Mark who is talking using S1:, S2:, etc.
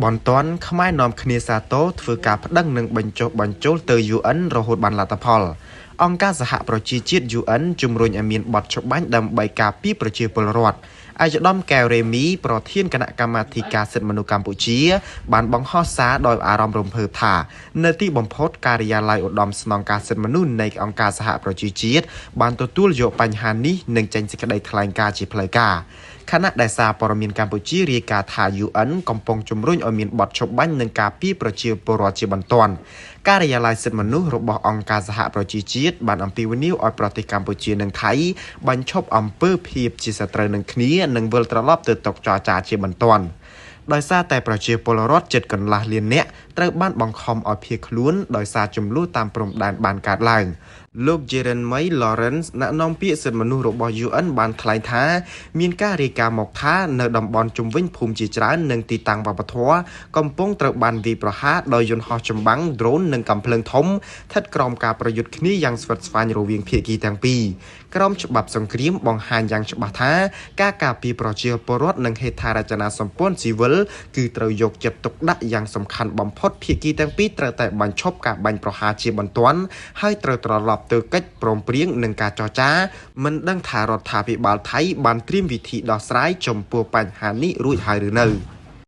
S1: បន្ទាន់ខ្មែរនាំគ្នាសាទរធ្វើការប្តឹងនិងបញ្ចុះបញ្ចូលទៅ UN រហូតបានលទ្ធផលអង្គការសហប្រជាជាតិ UN ជំរុញឲ្យមានបទច្បាញ់ដើម្បីការពារប្រជាពលរដ្ឋឯកឧត្តមកែវរ៉េមីប្រធានគណៈកម្មាធិការសិទ្ធិមនុស្សកម្ពុជាបានបង្ហោះសារដោយអារម្មណ៍រំភើបថានៅទីបំផុតការិយាល័យឧត្តមស្នងការសិទ្ធិមនុស្សនៃអង្គការសហប្រជាជាតិបានទទួលយកបញ្ហានេះនិងចេញសេចក្តីថ្លែងការណ៍ជាផ្លូវការខណៈដែលសារព័ត៌មានកម្ពុជារាយការណ៍ថា UN កំពុងជំរុញឲ្យមានបទច្បាញ់និងការពារប្រជាពលរដ្ឋជាបន្ទាន់ការិយាល័យសិទ្ធិមនុស្សរបស់អង្គការសហប្រជាជាតិបានអំពាវនាវឲ្យប្រទេសកម្ពុជានិងថៃបញ្ឈប់អំពើភាពជាសត្រូវនឹងគ្នានិងវិលត្រឡប់ទៅតុចរចាជាបន្ទាន់ដោយសារតែប្រជាពលរដ្ឋជិតកន្លះលាននាក់ត្រូវបានបង្ខំឲ្យភៀសខ្លួនដោយសារជម្លោះតាមព្រំដែនបានកើតឡើងលោក Jeremy Lawrence អ្នកនាំពាក្យសិទ្ធិមនុស្សរបស់ UN បានថ្លែងថាមានការរាយការណ៍មកថានៅតំបន់ជុំវិញភូមិជាច្រើននិងទីតាំងវប្បធម៌កំពុងត្រូវបានវាយប្រហារដោយយន្តហោះចម្បាំង ដ្រូន និងកាំភ្លើងធំស្ថិតក្រោមការប្រយុទ្ធគ្នាយ៉ាងស្វិតស្វាញរវាងភាគីទាំងពីរក្រមច្បាប់សង្គ្រាមបង្ហាញយ៉ាងច្បាស់ថាការការពារប្រជាពលរដ្ឋនិងហេដ្ឋារចនាសម្ព័ន្ធស៊ីវិលគឺត្រូវយកចិត្តទុកដាក់យ៉ាងសំខាន់បំផុតភាគីទាំងពីរត្រូវតែបញ្ឈប់ការបាញ់ប្រហារជាបន្ទាន់ហើយត្រូវត្រឡប់ទៅកិច្ចព្រមព្រៀងនឹងការចរចាមិនដឹងថារដ្ឋាភិបាលថៃបានត្រៀមវិធីដោះស្រាយចំពោះបញ្ហានេះរួចហើយឬនៅ។